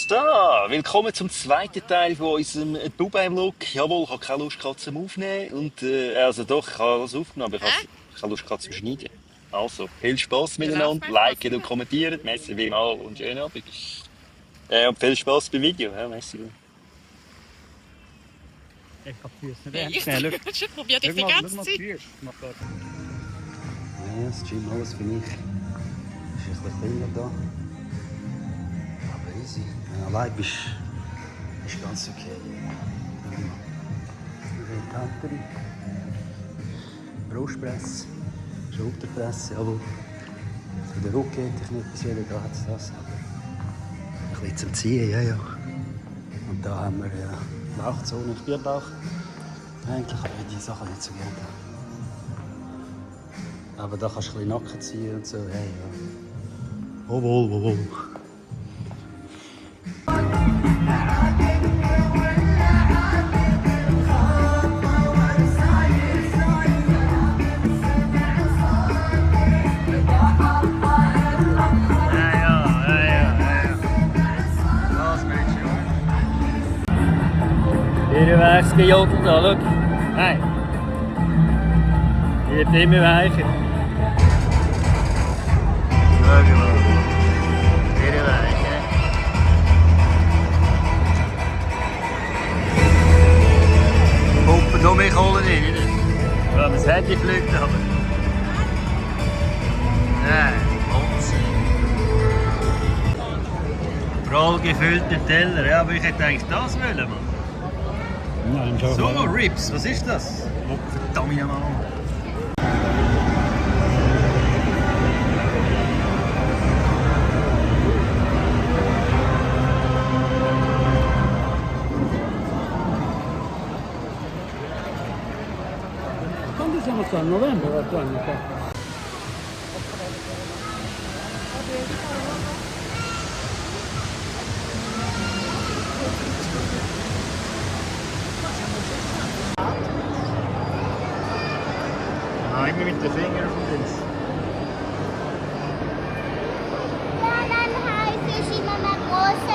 So, willkommen zum zweiten Teil von unserem Dubai-Vlog. Jawohl, ich habe keine Lust gehabt zum Aufnehmen. Also doch, ich habe alles aufgenommen, aber Hä? ich habe keine Lust gehabt zum Schneiden. Also, viel Spaß Ja, lauf miteinander, mal, liken und lauf mal. kommentieren. Merci vielmals und schönen Abend. Und viel Spaß beim Video. Ja, merci. Ich hab die Füße nicht Hey, ernst ich nehmen. probiere dich die ganze Zeit. Ja, Ja, das Gym alles für mich. Ist ein bisschen kleiner da. Aber easy. Wenn du allein bist, ist ganz okay. Tatteri, Brustpresse, Schulterpresse, jawohl. Für den Rücken hätte ich nicht bis wieder da hat's das, aber ein bisschen zum Ziehen, ja. Und da haben wir ja Bauchzone, Bierbauch. Eigentlich habe ich die Sachen nicht so gerne. Aber da kannst du ein bisschen Nacken ziehen und so, hey, ja. Jawohl. Ihre Weichs gejodelt, da, schau. Nein. Die wird immer weicher. Schau mal. Ihre Weiche. Pumpen noch mehr Kohle rein, nicht? Ja, das Handy fliegt aber. Nein, prall gefüllter Teller. Ja, aber ich hätte eigentlich das wollen, Mann. Nein, schon. So, Rips, was ist das? Oh, verdammt nochmal. Quando siamo qua? A novembre o 8 anni qua? Ah, immer mit den Fingern auf dem Dings. Ja, dann heiße ich immer mehr große.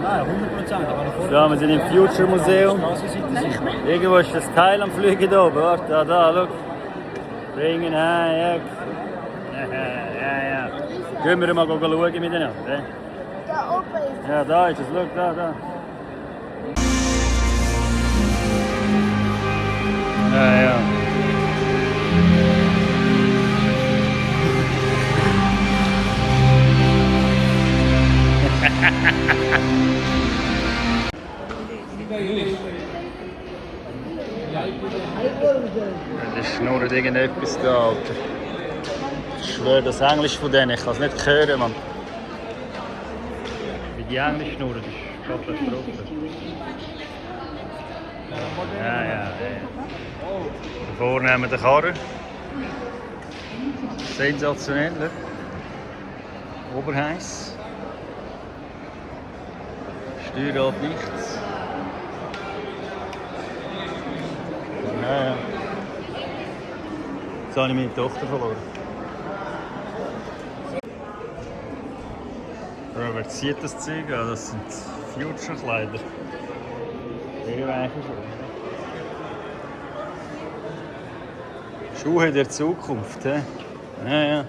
Nein, 100%. Aber So, wir sind im Future Museum. Irgendwo ist das Teil am Fliegen da oben. Warte, da, schau. Bringen heim, ja. Gehen wir mal schauen miteinander. Da oben ist Ja, da ist es, schau, da. Ja. Das schnurrt irgendetwas da, Alter. Ich schwöre, das Englisch von denen, ich kann es nicht hören, Mann. Wie die Englisch schnurren, das ist Katastrophe. Ja. Da vorne haben wir den Karren. Sensationell, ne? Oberheiss. Steuerrad nichts. Ja. Jetzt habe ich meine Tochter verloren. Robert sieht das Zeug an, das sind Future-Kleider. Irgendwelche Schuhe der Zukunft, he? Ja.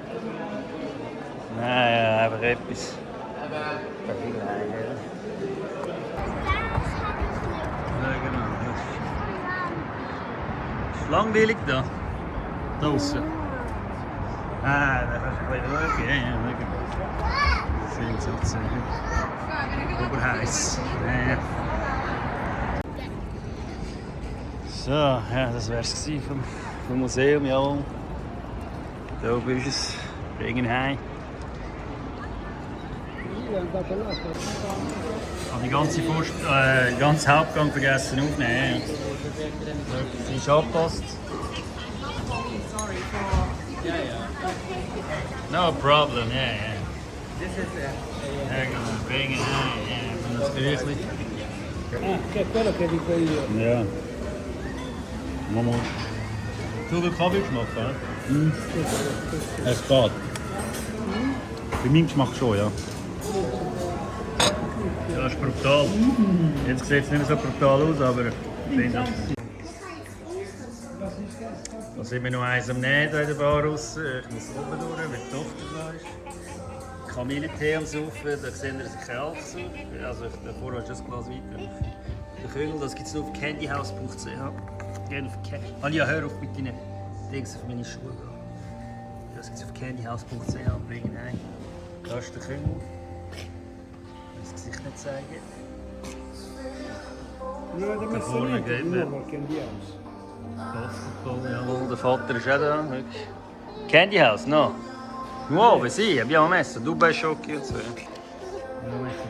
Nein, einfach etwas. Ist langweilig da? Da draussen? Ah, da kannst du ein bisschen schauen. Ja, Sensationell. Oberheiß. Ja. So, ja, das wäre es vom Museum, jawohl. Da oben ist es, Regenheim. Ich habe den ganzen Hauptgang vergessen aufzunehmen. Sie ist angepasst. No problem, yeah. Regenheim, ja, das Kirchli. Che è quello che dico io. Ja. Mama. Du willst Kaffee machen? Mhm. Es geht. Bei meinem Geschmack schon, ja. Ja, das ist brutal. Jetzt sieht es nicht mehr so brutal aus, aber da sind wir noch eins am Nähen in der Bar raus. Ich muss oben durch, weil die Tochter da ist. Kamillentee am Saufen, da sehen wir, dass ich kein Alk saufe. Also davor hast du das Glas weiter. Der Kügel, das gibt es nur auf candyhouse.ch. Alia, hör auf mit deinen Dings auf meine Schuhe. Das gibt es auf candyhouse.ch. Bringen ein. Da ist der Kügel. Das Gesicht nicht zeigen. Da vorne geht mir. Basketball, jawohl, der Vater ist auch da. Candy House, no? Nuove, sì, abbiamo messo Dubai Sciocchi und so.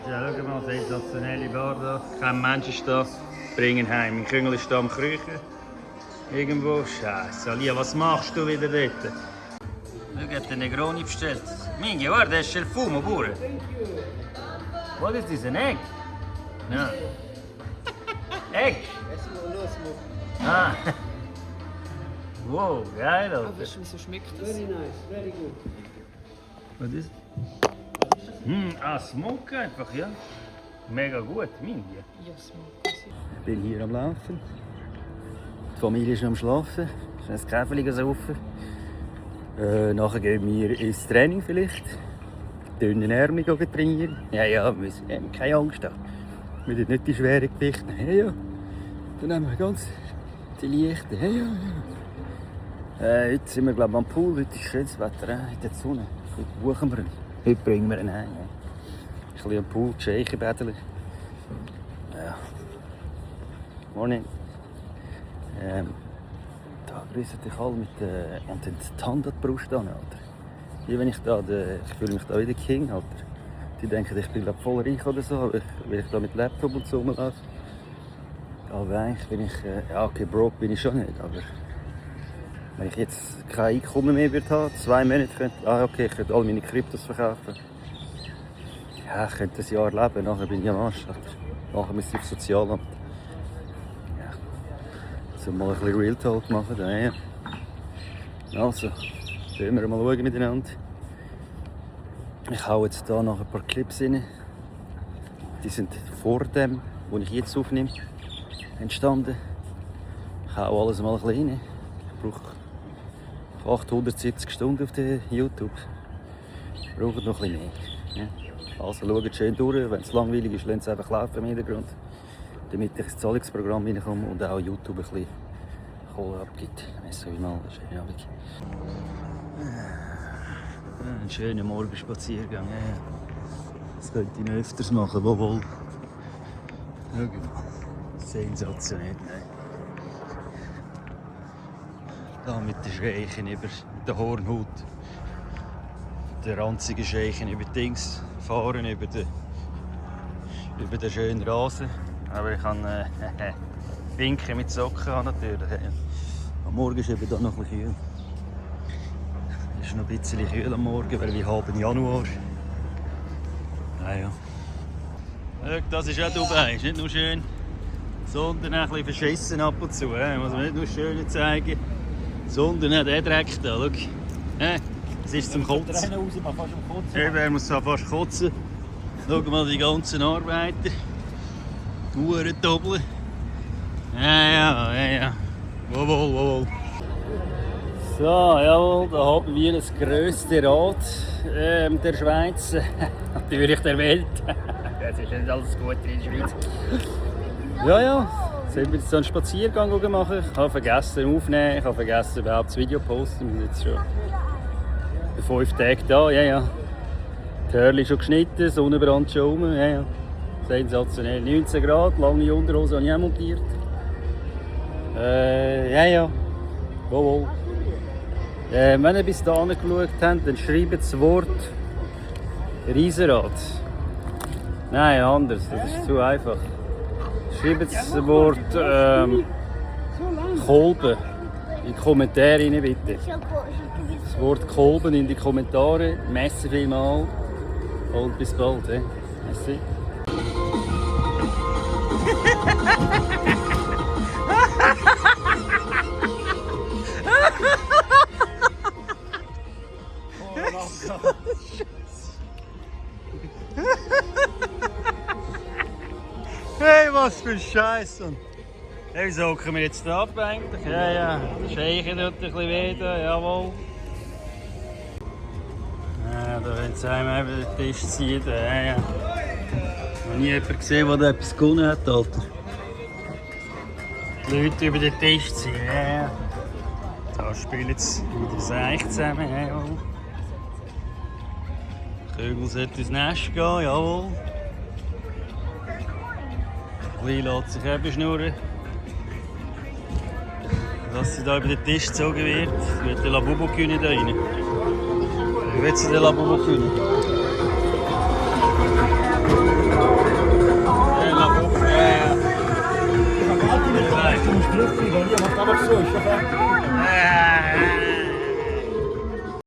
Ja, schau mal, sensationelle Bar da. Kein Mensch ist da. Bringen heim. Mein Küngel ist da am Kriechen. Irgendwo. Scheiße, Alia, was machst du wieder dort? Schau, hat den Negroni bestellt. Minchia, guarda, esce il fumo pure. What is this, an egg? No. Egg? Ah. Wow, geil, Alter. Aber wieso schmeckt das? Very nice, very good. Was ist? Smoke einfach, ja. Mega gut, Minja. Ja, Smoke. Ich bin hier am Laufen. Die Familie ist am Schlafen. Ich ein Käferchen saufen. Nachher gehen wir ins Training vielleicht. Dünnen Ärmel trainieren. Ja, wir haben keine Angst. Wir dürfen nicht die schweren Gewichte nehmen. Ja. Dann nehmen wir ganz die leichten. Heute sind wir glaube ich, am Pool. Heute ist schönes Wetter in der Sonne. Heute buchen wir ihn. Heute bringen wir ihn heim. Ein bisschen am Pool, die Scheiche betteln. Ja. Morning. Da grüßen dich alle mit und dann die Hand an die Brust an, Alter. Wie wenn ich fühle mich da wie der King, Alter. Die denken, ich bin glaub, voll reich oder so, weil ich da mit Laptop und so rumlaufe. Aber eigentlich bin ich, okay, broke bin ich schon nicht, aber wenn ich jetzt kein Einkommen mehr würde haben, 2 Monate könnte, ich könnte all meine Kryptos verkaufen. Ja, ich könnte ein Jahr leben, nachher bin ich am Arsch. Nachher müsste ich aufs Sozialamt. Ja. So mal ein bisschen Real Talk machen, dann, ja. Also, schauen wir mal schauen miteinander. Ich hau jetzt hier noch ein paar Clips rein. Die sind vor dem, wo ich jetzt aufnehme, entstanden. Ich hau alles mal ein bisschen rein. Ich brauche 870 Stunden auf der YouTube. Ich brauche noch ein bisschen mehr. Ja. Also schaut schön durch. Wenn es langweilig ist, lasst es einfach laufen im Hintergrund. Damit ich ins Zahlungsprogramm reinkomme und auch YouTube ein bisschen Kohle abgibt. So wie mal. Schönen Abend. Ein schöner Morgenspaziergang. Ja. Das könnte ich noch öfters machen, wohl. Sensationell. Da mit den Scheichen über den Hornhaut. Der ranzigen Scheichen über die Dings fahren, über den schönen Rasen. Aber ich kann winken mit Socken an natürlich. Am Morgen ist eben da noch ein bisschen kühl. Es ist noch ein bisschen kühl am Morgen, weil wir haben Januar. Ja. Das ist auch Dubai. Ist nicht nur schön, sondern auch ein bisschen verschissen ab und zu. Muss man nicht nur schön zeigen, sondern auch der Dreck da. Schau. Es ist zum Kotzen. Er muss fast kotzen. Schau mal die ganzen Arbeiter. Uhren doppeln. Ja. Wohl. So, jawohl, da haben wir das grösste Rad der Schweiz. Natürlich der Welt. Es ist nicht alles gut in der Schweiz. Ja. Jetzt sind wir jetzt einen Spaziergang machen. Ich habe vergessen aufnehmen, ich habe vergessen überhaupt das Video zu posten. Wir sind jetzt schon 5 Tage da, ja. Die Hörli schon geschnitten, Sonnenbrand schon rum. Ja, ja. Sensationell. 19 Grad, lange Unterhose habe ich auch montiert. Ja. Wohl. Wenn ihr bis dahin geschaut habt, dann schreibt das Wort Riesenrad. Nein, anders, das ist zu einfach. Schreibt das Wort Kolben in die Kommentare rein, bitte. Das Wort Kolben in die Kommentare. Merci vielmals und bis bald. Merci. Hey, was für Scheiße! Hey, wieso hocken wir jetzt da ab eigentlich? Ja. Der Scheiche tut ein bisschen weh, jawohl. Ja, da wollen sie einem eben den Tisch ziehen. Ja. Noch nie jemanden gesehen, der da etwas gewonnen hat, Alter. Die Leute über den Tisch ziehen. Ja. Da spielen jetzt wieder Seich zusammen. Jawohl. Kögel sollte ins Nest gehen, jawohl. Klein lässt sich eben schnurren. Dass sie da über den Tisch gezogen wird, wird der Labubu-Kühne da rein. Wie wird sie den Labubu-Kühne?